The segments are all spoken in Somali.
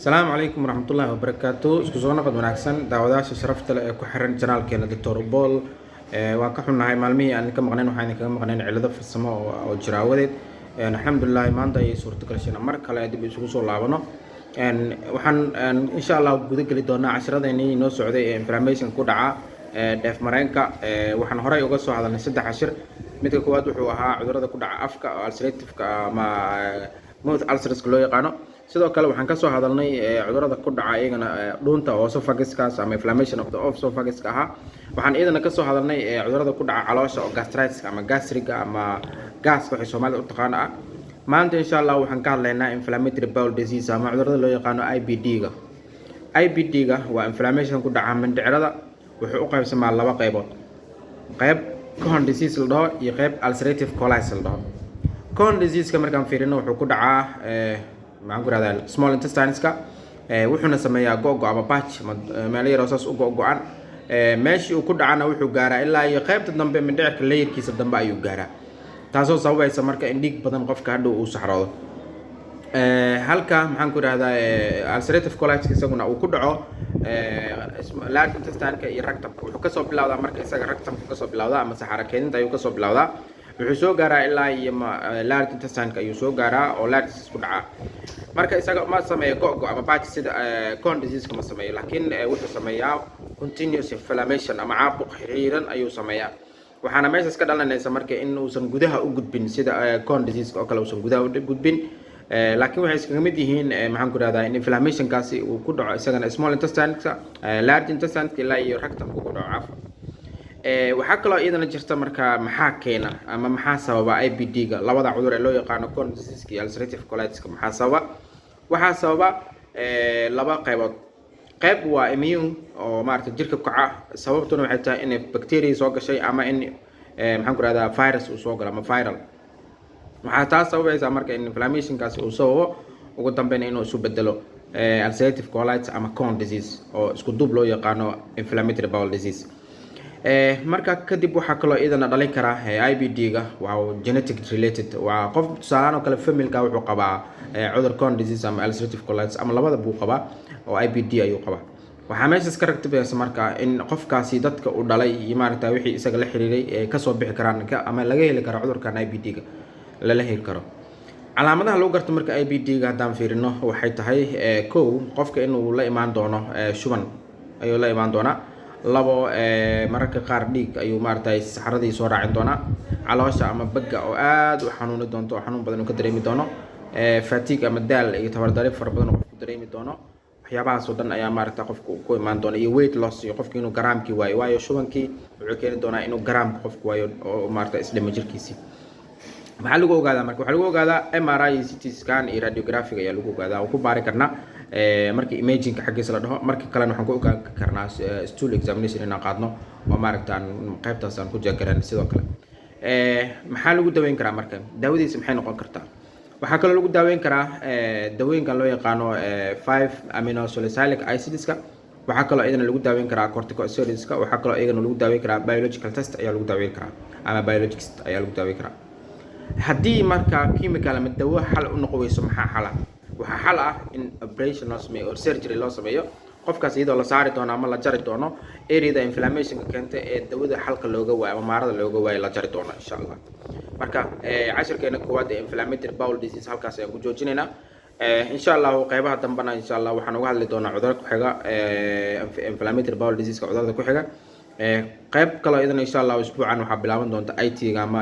Asalaamu calaykum waraxmatullaahi wabarakaatu. Isku soo noqod wanaagsan, daawadayaasha sharafta leh ee ku xiran channelkeena Doctor Paul. Waan ka xunnahay maalmihii aan ka maqnayn, waxaan idinkaga maqnayn cilado farsamo oo jira awadeed. Alxamdulillahi, maanta ayay suurtagal gashay mar kale dib isugu soo laabano. Waxaan insha Allah guda geli doonaa cashiradeenii inoo socday ee inflammation ku dhaca dheef mareenka. Waxaan horey uga soo hadalnay saddex cashir. Midka koowaad wuxuu ahaa cudurada ku dhaca afka oo ulcerativeka ama mouth ulcerska loo yaqaano. Sidoo kale waxaan kasoo hadalnay cudurada ku dhaca iyagana dhuunta oo esophaguskaas ama inflammation of the esophaguska ahaa. Waxaan iyadana kasoo hadalnay cudurada ku dhaca caloosha oo gastritis ama gastriga ama gaaska waxay Soomaalida u taqaano ah. Maanta insha Allah waxaan ka hadlaynaa inflammatory bowel disease ama cudurada loo yaqaano IBD-ga. IBD-ga waa inflammation ku dhaca mindhicirada. Wuxuu u qaybsamaa laba qaybood: qayb Crohn disease la dhaho iyo qayb ulcerative colitis la dhaho. Crohn disease-ka markaan fiirino, wuxuu ku dhacaa, maxaan ku rahdaa, small intestineska, wuxuuna sameeyaa go-go ama patch ama meelo yaroo saas u go-go-an. Meeshii uu ku dhacana wuxuu gaaraa ilaa iyo qaybta dambe, mindhicirka layerkiisa dambe ayuu gaaraa, taasoo sababaysa marka in dhiig badan qofka hadhow uu saxroodo. Halka, maxaan ku idhahdaa, ulcerative colitis isaguna uu ku dhaco large intestine-ka iyo rectumka. Wuxuu kasoo bilowdaa marka isaga rectumka kasoo bilowdaa ama saxara keedinta ayuu kasoo bilowdaa. Wuxuu soo gaaraa ilaa iyo large intestine-ka ayuu soo gaaraa oo large ku dhacaa. Marka isaga ma sameeyo go-go ama patch sida Crohn disease-ka ma sameeyo, laakiin wuxuu sameeyaa continuous inflammation ama caabuq xiriiran ayuu sameeyaa. Waxaana meeshaas ka dhalanaysa marka in uusan gudaha u gudbin sida Crohn disease oo kale uusan gudaha u gudbin, laakiin waxay iskaga mid yihiin, maxaan ku rahdaa, in inflammationkaasi uu ku dhaco isagana small intestineka, large intestineka ilaa iyo rectumka ku dhaco cafwa. Waxaa kaloo iyadana jirta marka, maxaa keena ama maxaa sababa IBD-ga, labada cudur ee loo yaqaano Crohn disease iyo ulcerative colitis? Maxaa sababa? Waxaa sababa laba qaybood. Qayb waa immune oo maarata jirka kaca, sababtuna waxay tahay in bacteria soo gashay ama in maxaan ku rahdaa, virus uu soo galo ama viral. Waxaa taas sababaysaa marka in inflammationkaasi uu sababo ugu dambeyn inuu isu bedelo ulcerative colitis ama Crohn disease oo isku duub loo yaqaano inflammatory bowel disease. Marka kadib waxaa kaloo iyadana dhalin kara IBD-ga waa genetic related. Waa qof tusaalahaan oo kale familka wuxuu qabaa cudur Crohn disease ama ulcerative colitis ama labada buu qabaa oo IBD ayuu qabaa. Waxaa meeshaas ka ragtibaysa marka in qofkaasi dadka uu dhalay iyo maaragta wixii isaga la xiriiray ee kasoo bixi karaan ama laga heli karo cudurkan IBD-ga lala heli karo. Calaamadaha lagu garto marka IBD-ga haddaan fiirino, waxay tahay: kow, qofka inuu la imaan doono shuban ayuu la imaan doonaa; labo, mararka qaar dhiig ayuu maaragtay saxaradii soo raacin doonaa; caloosha ama bagga oo aad u xanuuni doonto oo xanuun badan uu ka dareemi doono; fatigue ama daal iyo tabardari fara badan oo qofku dareemi doono. Waxyaabahaas oo dhan ayaa maaragta qofku ku imaan doona, iyo weight loss iyo qofki inuu garaamkii waayo, waayo shubankii wuxuu keeni doonaa inuu garaamka qofku waayo oo maaragta isdhimo jirkiisii. Maxaa lagu ogaadaa marka? Waxaa lagu ogaadaa MRI iyo CT scan iyo radiographic ayaa lagu ogaadaa oo ku baari karnaa markii imagingka xaggiisa la dhaho. Marka kalena waxaan ku ogaan karnaa stool examination inaan qaadno oo maaragta aan qaybtaas aan ku jeegaran. Sidoo kale maxaa lagu daweyn karaa marka? Daawadiisa maxay noqon kartaa? Waxaa kaloo lagu daaweyn karaa dawooyinkan loo yaqaano 5 aminosalicylic acidska. Waxaa kaloo iyadana lagu daaweyn karaa corticosteroidska. Waxaa kaloo iyagana lagu daaweyn karaa biological test ayaa lagu daaweyn karaa ama biologics ayaa lagu daaweyn karaa. Haddii marka chemical ama dawo xal u noqon weyso, maxaa xala? Waxaa xal ah in operation loo sameeyo or surgery loo sameeyo qofkaas, iyadoo la saari doono ama la jari doono areada inflammationka keenta ee dawada xalka looga waayo ama maarada looga waayo la jari doono insha Allah. Marka cashirkeena koowaad ee inflammatory bowel disease halkaas ayaan ku joojinaynaa insha Allahu. Qeybaha dambena insha Allah waxaan uga hadli doonaa cudurro ku xiga inflammatory bowel disease, cudurada ku xiga. Qayb kaloo iyadana insha Allah usbuucan waxaa bilaaban doonta IT-ga ama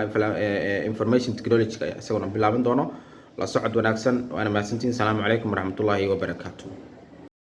information technology isaguna bilaaban doono. La socod wanaagsan, waana mahadsantihiin. Asalaamu calaykum waraxmatullaahi wabarakaatu.